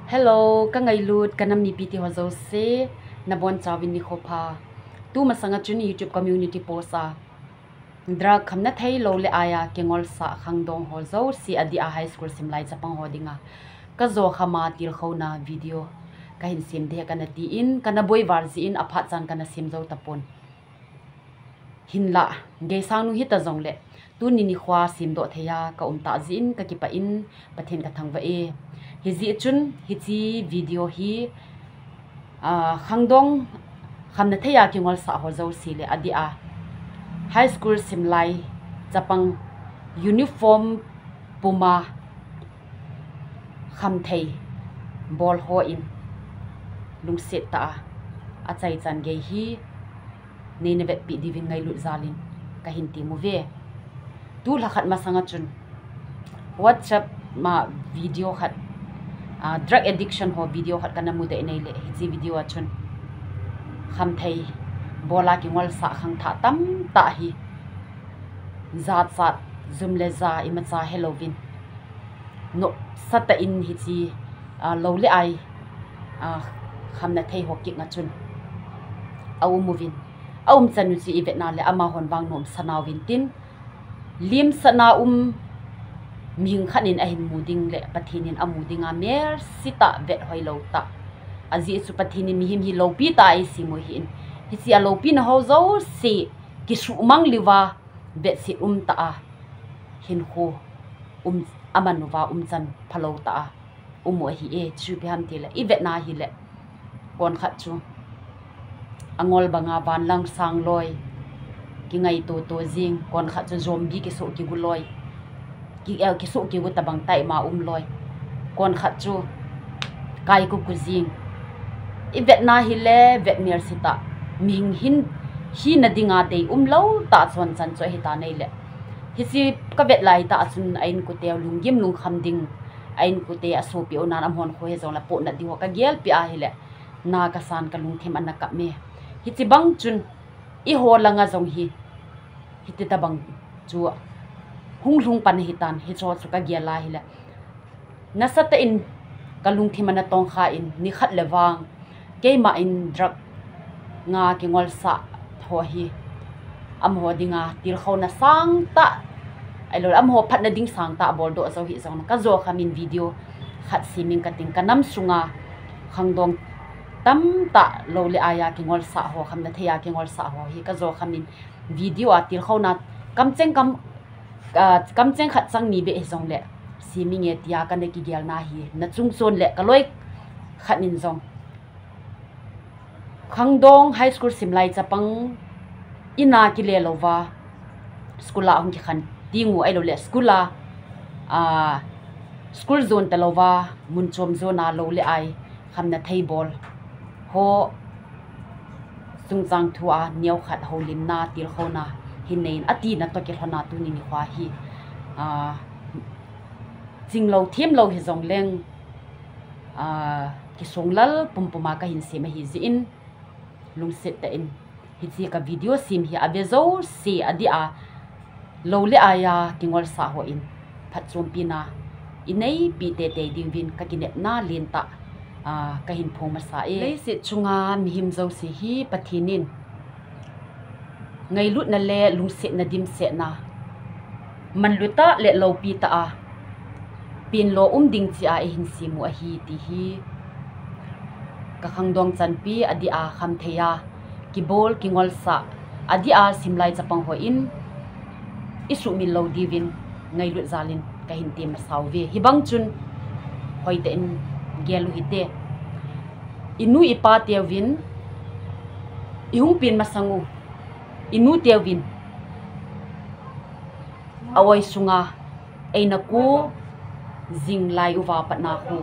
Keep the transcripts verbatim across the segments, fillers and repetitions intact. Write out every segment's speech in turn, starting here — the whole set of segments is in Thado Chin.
Hello, ka ngailut, ka nam mipi te ho jouse, nabonchauvin nikho pha. Tumasang a chun YouTube community post a drug khamna thei lou le aia kingolsah khangdong ho jouse adeh a high school simlai chapang ho dinga ka jo khama tilkhouna video kahin sem ding kana tin, kana boival jeh in aphat chan kana sem jou tapon. Hinlah, geisang nu hita jongle, tuni nikho a semdoh thei a ka um tah jeh in ka kipah in Pathen ka thangvah e. Hijeh chun hiche video hi, ah, khangdong khamna thei a kingolsah ho jouse le adeh a high school simlai chapang uniform puma khamthei bol hon lungset tah a achaichan gei hi neina vetpeh diuvin ngailut jal in kahin tem uve. Tu lhakhat masang a chun WhatsApp ma video khat, ah, drug addiction ho video khat kana mu deh in ahile, hiche video a chun khamthei bol a kingolsah khangthah tamtah hi jachat, jum le ja imacha helouvin, nopsah tah in hiche, ah, lou le ai, ah, khamna thei ho kiang a chun aum uvin, aumchan u chu ivet na le amahon vang nomsa nauvin tin, limsahna um mihing khat in ahin mu ding le Pathen in amu dinga melsetah, vet hoilou tah. Ajeh chu Pathen in mihem hi loupi tah a eisem u ahin, hiche a loupina ho jouse kisuhmang liuva vetset um tah a hinkho um, aman uva umchan phalou tah a um u ahi e. Chu ipi ham tile, ivet na hile, konkhat chu angol banga vanlang sang loi, kingaito to jing, konkhat chu zombie kisoh kigu loi, ki, eh, kisoh kigu tabang tah a um loi, konkhat chu kai kuku jing. Ivet na hile, vet melsetah, mihing hin hina dinga dei umlou tah chon chan chu ahitan ahile, hiche kavet lai tah a chun a inkote u lunggim lungkham ding, a inkote, asopi u nan amahon kho hijongle pohnat ding ho kagelpeh ahile, na kasan, kalungthim ana kap e. Hiche bang chun eiho langa jong hi hiti tabang chu hung lhung pan ahitan, hicheho chu kagel a hile, nasatah in kalungthim ana tongkha in, nikhat le vang keima in drug nga kingolsah ho hi amaho dinga tilkhouna sangtah, ahilou le amaho phatna ding sangtah boldoh jou hih jongle, kajo kham in video khat sem ing kating, kanam sunga khangdong tamtah lou le aia kingolsah ho, khamna thei a kingolsah ho hi kajo kham in video a tilkhouna kamcheng kam, ah, kamcheng khat chang ni beh hijongle sem inge tia kana kigelna hi nachung chon le kaloi khat in jong, khangdong high school simlai chapang in a kile louva, school a hung kikhen teng u ahilou le school a, ah, school jon talouva, mun chom jon a lou le ai khamna thei bol ho chungchang thu a neokhat houlimna, tilkhouna hin nei in, atina toh kilhon a tuni nikho hi, ah, chinglou themlou hijongleng, ah, kisonglal pumpum a kahin sem ahi jeh in, lungset tah in hiche ka video sem hi ave jouse adeh a lou le aia kingolsah hon phatchompina ineipi teitei diuvin kakinepna lentah, ah, kahin phong masa e. Leiset chunga mihem jouse hi Pathen in ngailutna le lungsetna dimsetna, manlutah le loupitah a penlo um ding cheh a eihin sem u ahi ti hi kakhangdong chanpi adeh a khamthei a kibol kingolsah adeh a simlai chapang hon isuhmil lou diuvin ngailut jal in kahin tem masa uve. Hibang chun hoitah in gel u hite. Inu ipa teuvin, ihung pen masang u inu teuvin, a-oi sunga eina ko jing lai uva patna khu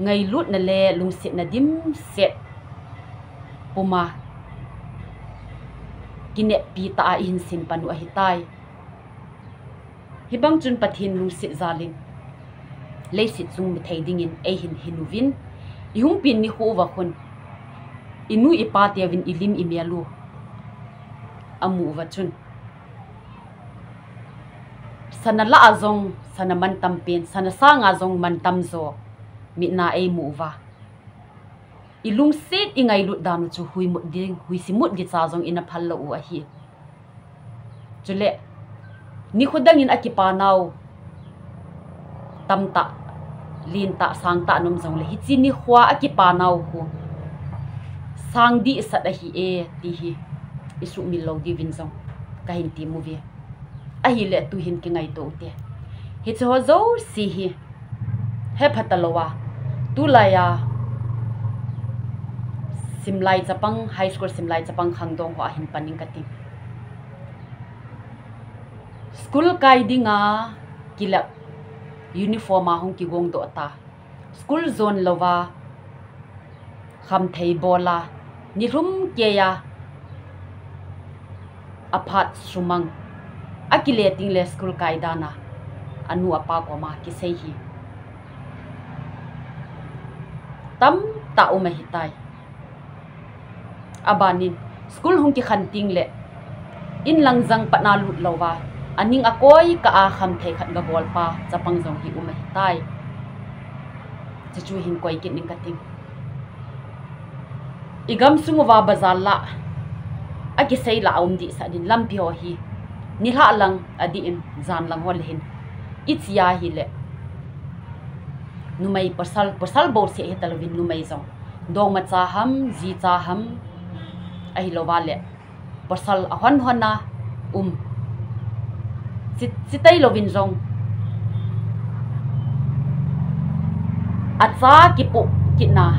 ngailutna le lungsetna dimset puma kineppi tah a ihin sem pan u ahitai. Hibang chun Pathen lungset jal in leiset chung mithei dingin eihin hin uvin, ihung pen nikho uva khun inu ipa teuvin ilim imel u amu uva chun, sana lah a jong Sana mantam pen, sana sanga jong mantam jo, mitna eimu uva. Ilungset ingailut dan u chu huimut ding, huisimut ding cha jong ina phal lou u ahi. Chule, nikho dangin akipa nau tamtah, lentah, sangtah ana um jongle, hiche nikho a akipa nau khu sang dehset ahi e, ti hi isuhmil lou diuvin jong kahin tem uve. Ahile tuhin kingaito ute. Hiche ho jouse hi hepha talou a, tulai a simlai chapang, high school simlai chapang khangdong ho ahin pan ing kati. School kai dinga kilep, uniform a hung kigongdoh ta. School jon louva, khamthei bol a, nilhum keiya aphat sumang, akile tengle school kai dan a, anu apa koma kisei hi tamtah um ahitai. Abanin, school hung kikhen tengle, in lang jang patna lut louva, aning akoi kah a khamthei khat gabol pa chapang jong hi um ahitai. Chuchu hin koi kit ning kating. Igamsung uva bazar lah, akisei lah a um dehset in lampi ho hi, nilhah lang adih in, jan lang ho le hin iche ahile, numei pasal, pasal bouseh hitalouvin numei jong, dongmacha ham, jicha ham, ahilouva le pasal ahon hon a um, che, che tailouvin jong, acha kipoh kitna,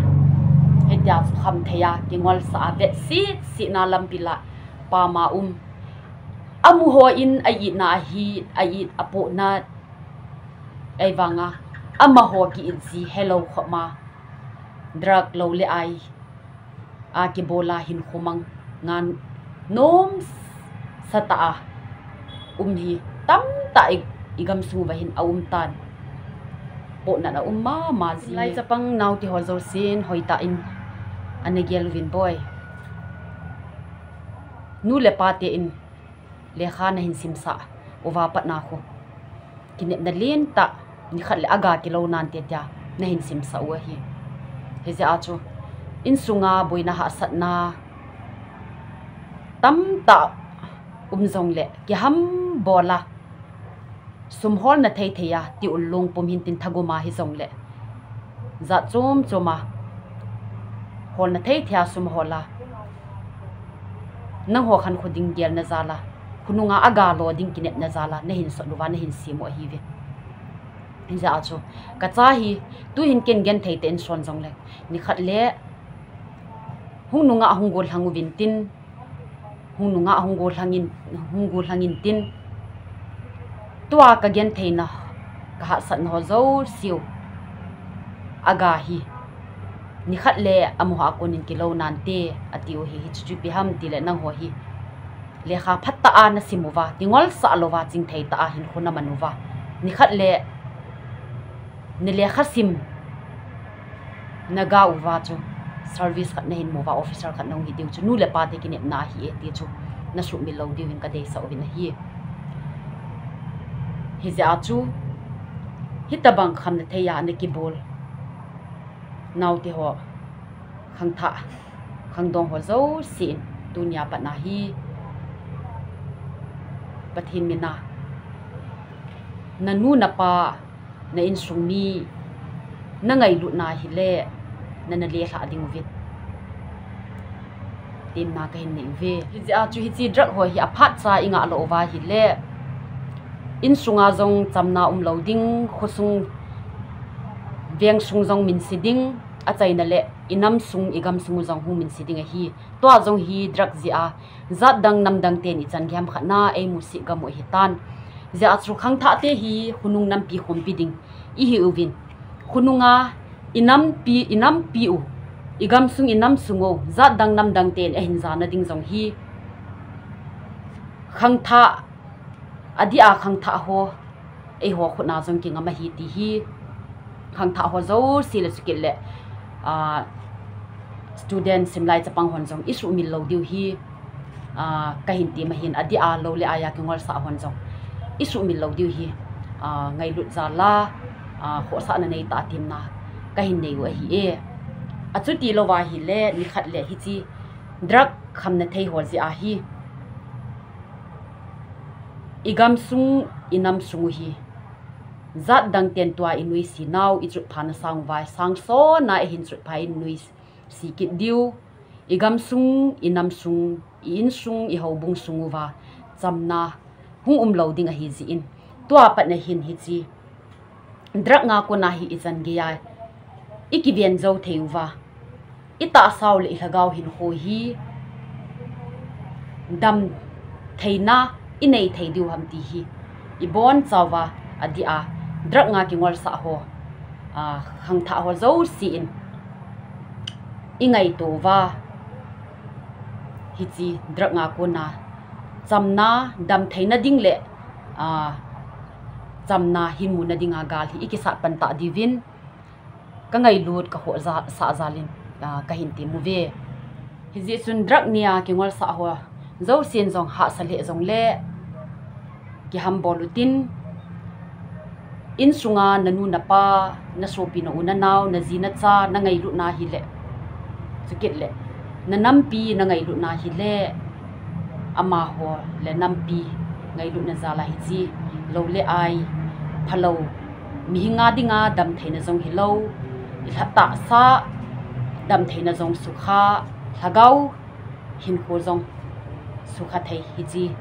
hitia chu khamthei a kingolsah a vetsetsetna lampi lah pama um. Amuho in a-itna ahi, a-it apohna ahivanga, amaho ki-it ji helou khop ma, drug lou le ai a kibol a hinkho mang nga nomsa tah a um hi tamtah i, igamsung uva hin aum tan. Pohnat aum mama ji. Lai chapang naote ho jousen hoitah in ana gel uvin boi. Nu le pa te in lekha nahin simsah uva patna khu, kinepna lentah, nikhat le aga kilou nante tia nahin simsah u ahi. Hijeh a chu, insunga boina hahsatna tamtah um jongle, kihambol a, sum holna thei thei a, ti-ul lungpum hintin thagum a hijongle, jat chom chom a holna thei thei a sum hol a, nangho khankho ding gelna jal a, khonunga aga lo ding kinepna jal a nahin sot uva nahin sem u ahiuve. Hijeh a chu, kacha hi, tuhin ken genthei tah in son jongle, nikhat le hung nunga hung gollhang uvin tin, hung nunga hung gollhang in, hung gollhang in tin, tua kagentheina, kahahsatna ho jouseu aga hi, nikhat le amaho a konin kilou nante, atiu hi. Hichu chu ipi ham tile nangho hi lekha phatah a nasim uva, kingolsah louva, chingthei tah a hinkho naman uva, nikhat le nalekha sim naga uva chu service khat nahin mu uva, officer khat nahung hi diu chu nu le pa te kinepna ahi e ti chu nasuhmil lou diuvin kadeisah uvin ahi. Hijeh a chu, hitobang khamna thei a nakibol naote ho, khangthah, khangdong ho jousen, tunia patna hi Pathen mina, nanu napa, na insung mi, nangailutna hile, nana lelhah ding uvin, temna kahin nei uve. Hijeh a chu hiche drug ho hi aphatcha ingah lou uva ahile, insunga jong chamna umlou ding, khosung, vengsung jong minse ding, achaina le inamsung, igamsung u jong hung minse ding ahi. Tua jong hi drug jeh a, jatdang namdang ten ichan gei ham khatna eimusih gam u ahitan. Hijeh a chu khangthah te hi khonung nampi khompi ding ihiuvin, khonunga inampi, inampi u, igamsung inamsung u jatdang namdang ten ahin jana ding jong hi, khangthah, adeh a khangthah ho, eiho khutna jong kingam ahi ti hi, khangthah ho jouse le chukit le, student simlai chapang hon jong isuhmil lou diu hi, kahin tem ahin, adeh a lou le ai a kingolsah hon jong isuhmil lou diu hi. ah, ngailut jal a, ah, khohsahna neitah a temna kahin nei u ahi e. Achuti louva ahile, nikhat le hiche drug khamna thei ho jeh a hi, i gamsung, i namsung u hi, jat dang ten tua i nuisat nau, i chutphana sang uva, sangsona i hin chutpha in nuisat kit diu, i gamsung, i namsung, i insung, i houbung sung uva chamna hung um lou ding ahi jeh in, tua pat na hin hiche drug a kona hi ichan geiya i kiven jou thei uva, i tahsa u le i lhagao hinkho hi dam theina i nei thei diu ham ti hi i bonchauva, adeh a drug a kingolsah ho, ah, khangthah ho jouse in i ngaito uva, hiche drug a kona chamna, dam theina ding le, ah, chamna hin muna dinga gal hi i kisat pan ta diuvin, ka ngailut ka khohsah jal in, ah, kahin tem uve. Hijeh chun drug nia kingolsah ho jousen jong hahsa lheh jongle, kihambol utin, insunga nanu napa, na sopi na u na nao, na ji na cha, na ngailutna hile, chukit le na nampi na ngailutna hile, amaho le nampi ngailutna jal a hiche lou le ai phalou, mihinga dinga dam theina jong hilou, i lha tahsa dam theina jong sukha, lhagao hinkho jong sukha thei hiche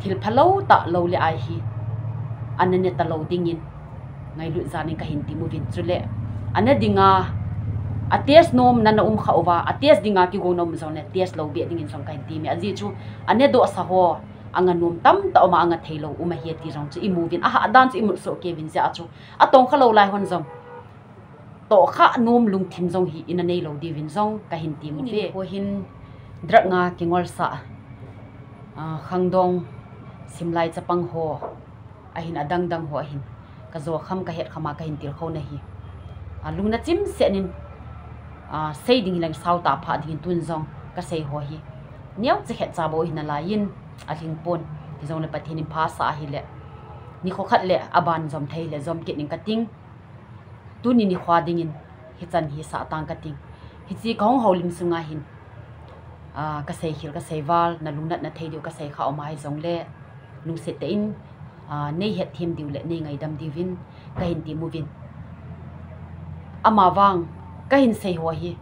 thil phalou tah lou le ai hi ana ne talou dingin ngailut jal in kahin tem uvin, chule ana dinga, a test nomna na um kha uva, a test dinga kigong na um jongle test lou beh dingin jong kahin tem e. Ajeh chu ana dohsa ho, anga nom tamtah um a, anga theilou um ahi ti jong chu i mu uvin, ahahdan chu i mut soh kei uvin, jeh a chu atongkha lou lai hon jong tohkhah nom lungthim jong hi ina neilou diuvin jong kahin tem uve. Tuni nikho hin drug a kingolsah, ah, khangdong, simlai chapang ho ahin, adangdang ho ahin, ka jo kham, ka het kham a kahin tilkhou na hi, ah, lungna chimset in, ah, sei ding hileng sao tah phah dingin tun jong ka sei ho hi neocha khetcha bou hi nalai in, alhing pon, hijongle Pathen in phasah ahile, nikho khat le aban jom thei le jom kit ning kating. Tuni nikho dingin hichan hi sah tang kating. Hiche kahung houlim sunga hin, ah, ka seikhel, ka seival, na lungnatna thei diu ka seikha um ahi jongle, lungset tah in, ah, nei hetthem diu le nei ngaidam diuvin kahin tem uvin. Amavang kahin sei ho hi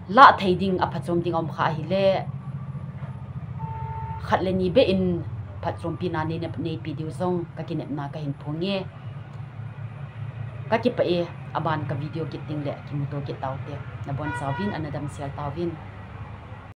lah thei ding, aphachom ding aum kha ahile, khat le ni beh in phatchompina nei, neipe diu jong ka kinepna kahin phonge. Ka kipah e, aban ka video kit tengle kimuto kit taute. Nabonchauvin ana damsel tauvin.